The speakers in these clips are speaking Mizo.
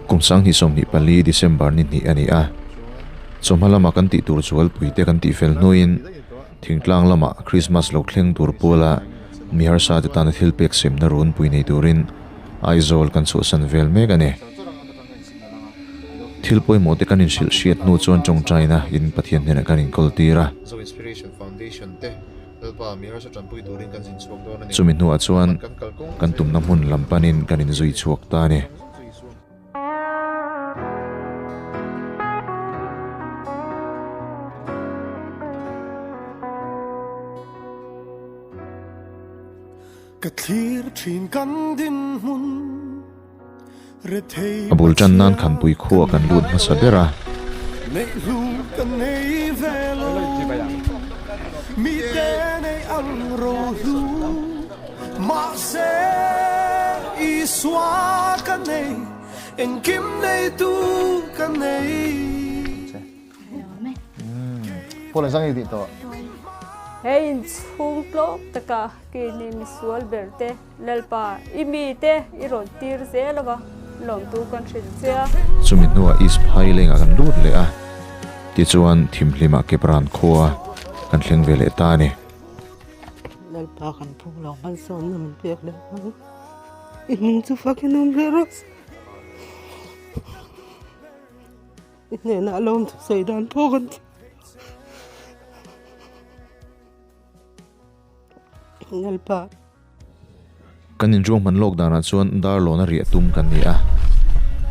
Kum 2024 December ni hnih a ni a, chawhma lama kan tih tur zualpui te kan tih fel hnuin thingtlang lama Krismas lo thleng tur puala mi harsa te tana thil pek semna runpui nei turin Aizawl kan chhuahsan vel mek a ni. Thil pawimawh te kan inhrilh hriat hnu chuan tawngtaina in Pathian hnenah kan inkawl tir a. Chumi hnuah chuan kan tumna hmun lam panin kan inzui chhuak ta a ni. Ka thlir thin kan dinhmun rethei A bul tan nan Khanpui khua kan lut hmasa ber a. Neihlu ka nei ve lo mite nei ang rohlu mahse Isua ka nei engkim neitu ka nei. He inchhung tlawm taka keini misual ber te Lalpa i mite i rawn tir zel ava lawmtu kan hrilh che a. Chumi hnuah East Phaileng ah kan lut leh a, tichuan Thimhlimah Kepran khua kan thleng ve leh ta a ni. Lalpa kan phung lo hmalsawmna min pek leh ang. I hming chu fakin awm hle rawh se. I hnenah lawm thusawi dan pawh kan ti. Lalpa. Kan inruahman lawk danah chuan Darlawn a riah tum kan ni a,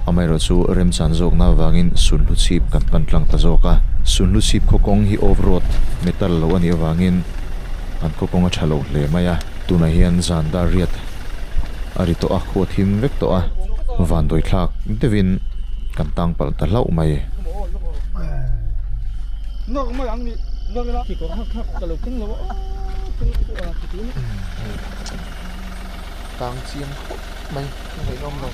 amaherawhchu remchan zawkna avangin Sunhlu chhip kan pan tlang ta zawk a. Sunhlu chhip khaw kawng hi off road metal lo a nih avangin an khaw kawng a tha lo hle mai a. Tunah hian zan dar riat a ri tawh a, khua thim vek tawh a, vandawi thlak deuhin kan tang palh ta hlauh mai. Tang chiang khawp mai a ngaihawm lo.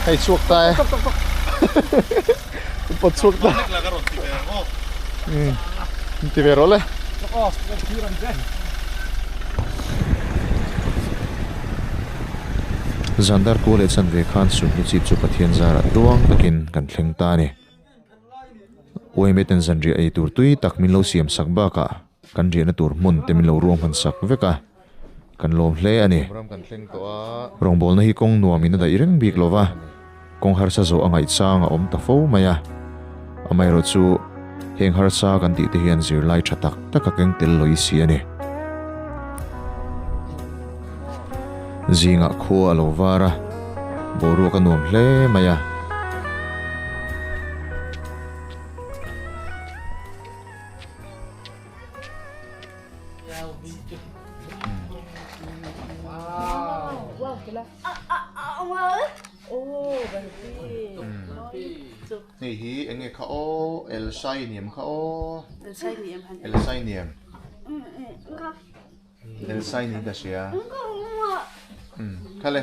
Hei chhuak ta e pawt chhuak ta ti ve rawh le. Zandar kual leh chanve khan Sunhlu chip chu Pathian zarah tluang takin kan thleng ta a ni. Uaime ten zanriah ei tur tui tak min lo siam sak bakah kan riahna tur hmun te min lo ruahman sak vek a, kan lawm hle a ni. Rawngbawlna hi kawng nuam in a daih reng bik lova, kawng harsa zawh a ngaihchang a awm ta fo mai a. Amaherawhchu heng harsa kan tih te hian zirlai tha tak tak a keng tel lawih si a ni. Zingah khua a lo var a, boruak a nuam hle mai a. Hei hi eng nge kha aw Elsai niam kha aw Elsai niam Elsai niin ka hria Kha le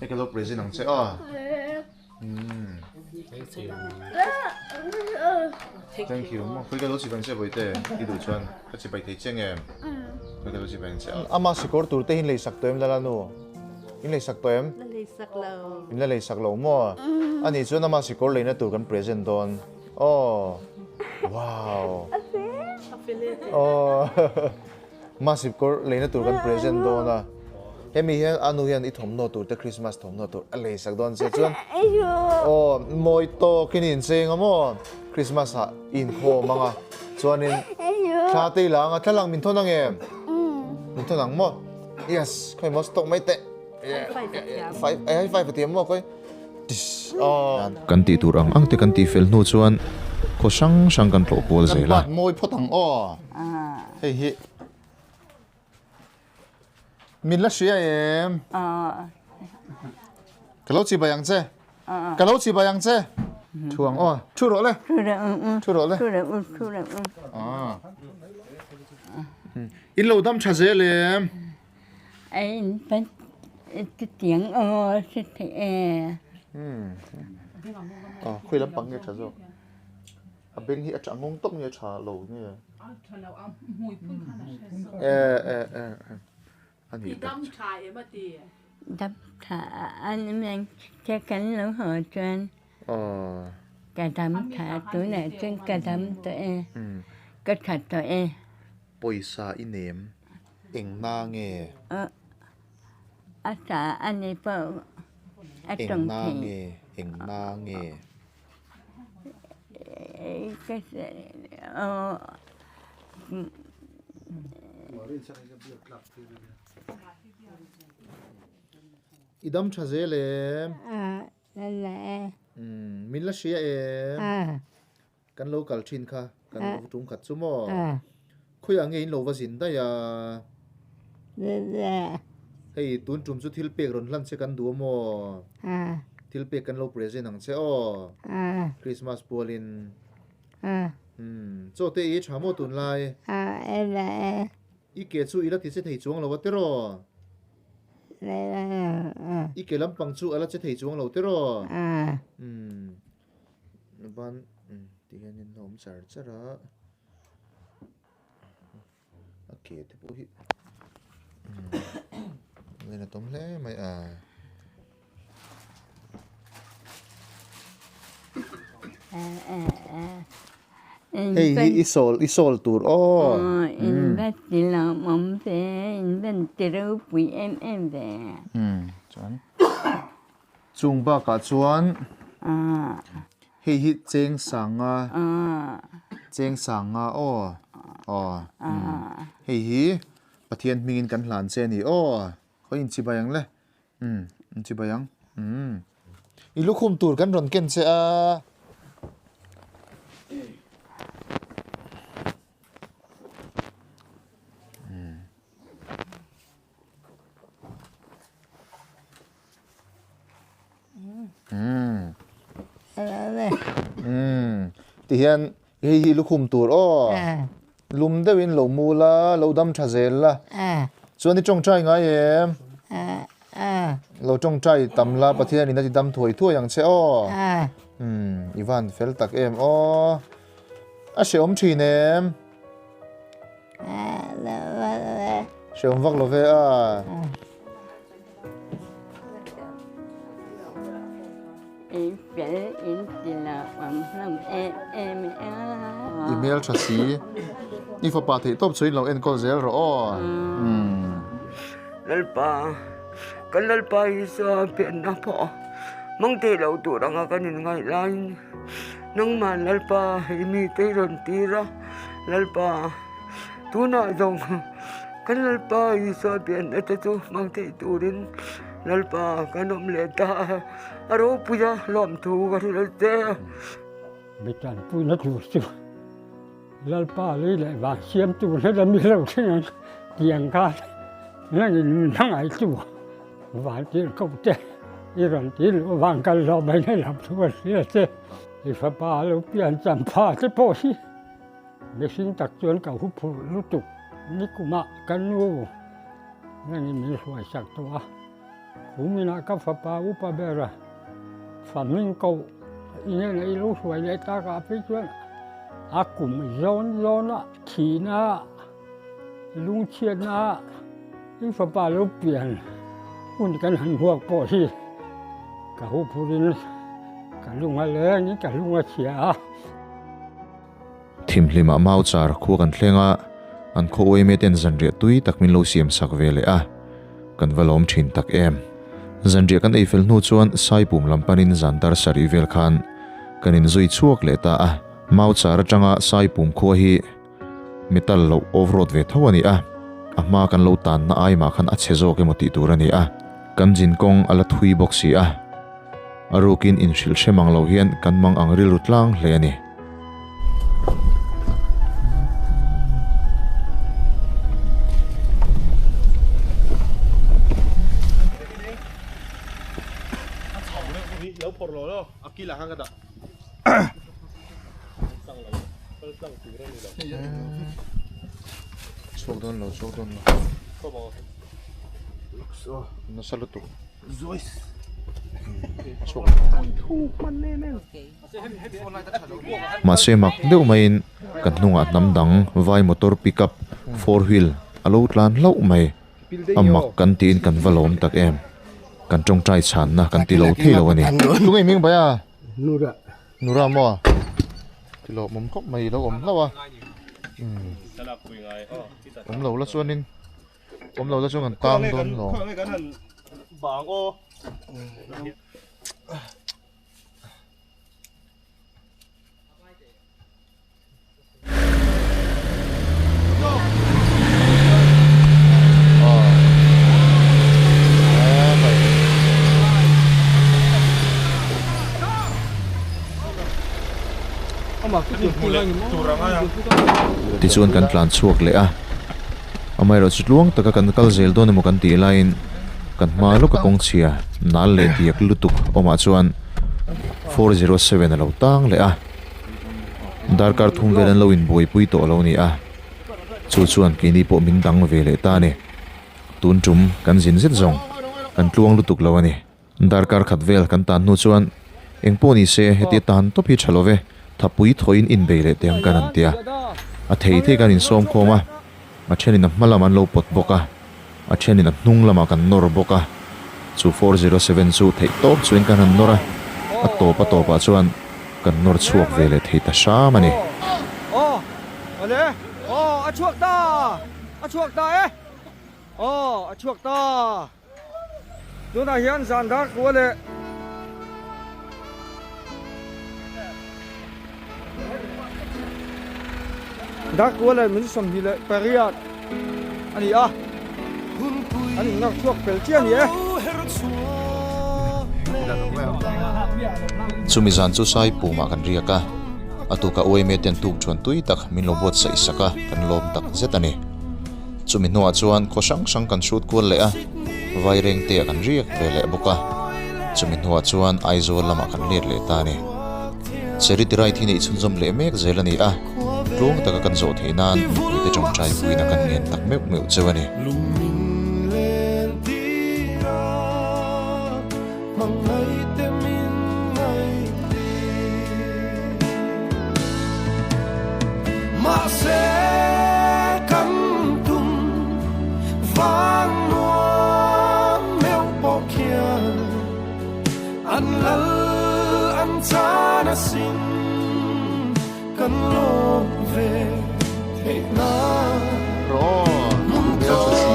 hei ka lo present ang che aw Thank you maw khawi ka lo chibai ang che Bawihte i duh chuan ka chibai thei che nge khawi ka lo chibai ang che Ama sikawr tur te hi in lei sak tawh em Lala nu in lei sak tawh em? La lei sak lo. In la lei sak lo maw? Ani chuan ama sikawr leina tur kan present dawn aw wow aw ma sikawr leina tur kan present dawn a. Hemi hian a nu hian i thawmhnaw tur te Christmas thawmhnaw tur a lei sak dawn che chuan aw mawi tawkin i incheng a maw Christmas ah i inkhawm ang a chuanin thla te i la ang a thla lang min thawn ang em? Min thawn ang maw? Yes khawi maw stock mai teh five ai five a ti em maw khawi Kan tih tur ang ang te kan tih fel hnu chuan khaw hrang hrang kan tlawh kual zel a. Kan mawi phawt ang aw hei hi min la hria em? Ka lo chibai ang che ka lo chibai ang che thu ang aw thu rawh le thu rawh le in lo dam tha zel em? Khawi lampang nge tha zawk? A beng hi a tha ngawng tawp nge tha lo nge? E e e a ni tak. Dam tha a che kan lo haw chuan ka dam tha tunah chuan ka dam tawh e ka tha tawh e. Pawisa i nem. Eng na nge? A sa a ni pawh a tawng Eng na thei. nge? Eng na nge? I dam tha zel em? Min la hria em? Kan lo kal thin kha kan lo tum khat chu maw? Khawiah nge in lo va zin daih a? Hei tun tum chu thil pek rawn hlan che kan duh a maw? Thil pek kan lo present ang che aw? Christmas pualin Umm chaw te i tha maw tunlai? I ke chu i la ti che thei chuang lo a tiraw? I ke lampang chu a la che thei chuang lo tiraw? Umm. Ban ti hian in a awm char char a a ke te pawh hi umm a tawm hle mai a. Hei hi i sawl i sawl tur aw. In va ti lawmawm ve in va ti ropui em em ve. Umm chuan. Chung bakah chuan hei hi cheng sanga cheng sanga aw aw hei hi Pathian hmingin kan hlan che a ni aw khawi inchibai ang le umm inchibai ang umm i lukhum tur kan rawn ken che a. Ti hian hei hi lukhum tur aw lum deuhin lo mu la lo dam tha zel la chuan i tawngtai ngai em lo tawngtai tam la Pathian in a ti dam thuai thuai ang che aw i van fel tak em aw a hrehawm thin em. Hreawm vak lo ve a. I hmel tha si. I fapa theih tawp chu in lo enkawl zel rawh aw. Lalpa, kan Lalpa Isua pianna pawh hmang thei lo tur anga kan inngaih laiin nangmah Lalpa i mite i rawn tir a. Lalpa, tunah zawng kan Lalpa Isua biakna te chu hmang theih turin Lalpa kan awm leh ta a, a ropui a lawmthu ka hrilh che. Mi tanpuina tur chu Lalpa lei leh vang siam tur hret a mi lo thleng ang tiang khan nangin min hmangaihtu van tirhkoh te i rawn ti luh avang kal zawh mai na lam thu a hria che. I fapa lo pian champha te pawh hi Mihring tak chuan ka hu phurh lutuk nikumah ka nu nangin min hruai sak tawh a, kuminah ka fapa upa ber a fa hming koh inena i lo hruai leh takah phei chuan a kum zawn zawna thihna lungchhiatna i fapa lo pian hun kan han huak pawh hi ka hu phurin ka lung a lengin ka lung a chhia a. Thimhlimah mau char khua kan thleng a, an khaw uaime ten zanriah tui tak min lo siam sak ve leh a. Kan va lawm thin tak em. Zanriah kan ei fel hnu chuan Saipum lam panin zan dar sarih vel khan kan inzui chhuak leh ta a. Mauchar atanga Saipum khua hi metal loh off road ve tho a ni a, a hma kan lo tanna ai mah khan a chhe zawk emaw tih tur a ni a, kan zin kawng a la thui bawk si a, a rukin inhrilh hre mang lo hian kan mang ang rilru tlang hle a ni. Chhuak dawn lo chhuak dawn lo nasa lutuk chhuak mahse mak deuh maiin kan hnungah hnam dang vai motor pickup four wheel a lo tlan hlauh mai a mak kan tiin kan va lawm tak em kan tawngtai chhanna kan ti lo thei lo a ni. Tunge hming bai a? Nura. Nura maw? Ti lo awm khawp mai lo awm hlauh a. Awm lo la chuanin awm lo la chuan kan tang dawn lo. Tichuan kan tlan chhuak leh a, amaherawhchu tluang taka kan kal zel dawn emaw kan tih laiin kan hma lawka kawngchhia nal leh diak lutuk awmah chuan 407 a lo tang leh a. Darkar thum vel an lo inbuaipui tawh lo ni a, chu chuan keini pawh min dang ve leh ta a ni. Tun tum kan zin zet zawng kan tluang lutuk lo a ni. Darkar khat vel kan tan hnu chuan eng pawh ni se hetia tan tawp hi tha lo ve, thapui thawhin inbei leh teh ang kan han ti a. A thei thei kan insawm khawm a, a thenin a hma lam an lo pawt bawk a, a thenin a hnung lamah kan nawr bawk a, chu 407 chu theih tawp chuin kan han nawr a, a tawp a tawpah chuan kan nawr chhuak ve leh thei ta hram a ni. Aw awle aw a chhuak ta a chhuak ta e aw a chhuak ta tunah hian zan dar kua leh Dar kua leh min 28 a ni a, an innawr chhuak fel chiah a ni e. Chumi zan chu Sai pumah kan riak a, a tukah uaime ten tuk chuan tui tak min lo buatsaih sak a, kan lawm tak zet a ni. Chumi hnuah chuan khaw hrang hrang kan hrut kual leh a, Vaireng te ah kan riak ve leh bawk a, chumi hnuah chuan Aizawl lamah kan let leh ta a ni. Charity ride hi neih chhunzawm leh mek zel a ni a, tluang taka kan zawh theih nan mipuite tawngtai puina kan ngen tak meuh meuh cheu a ni. Mahse kan tum vang nuam meuh pawh khian an lal an chan asin kan lawm ve theih nan. Rawh aw, hmel tha si,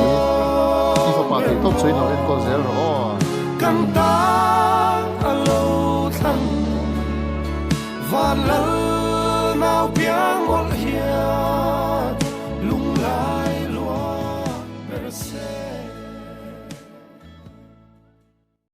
i fapa theih tawp chuan lo enkawl zel rawh aw. Kan ta.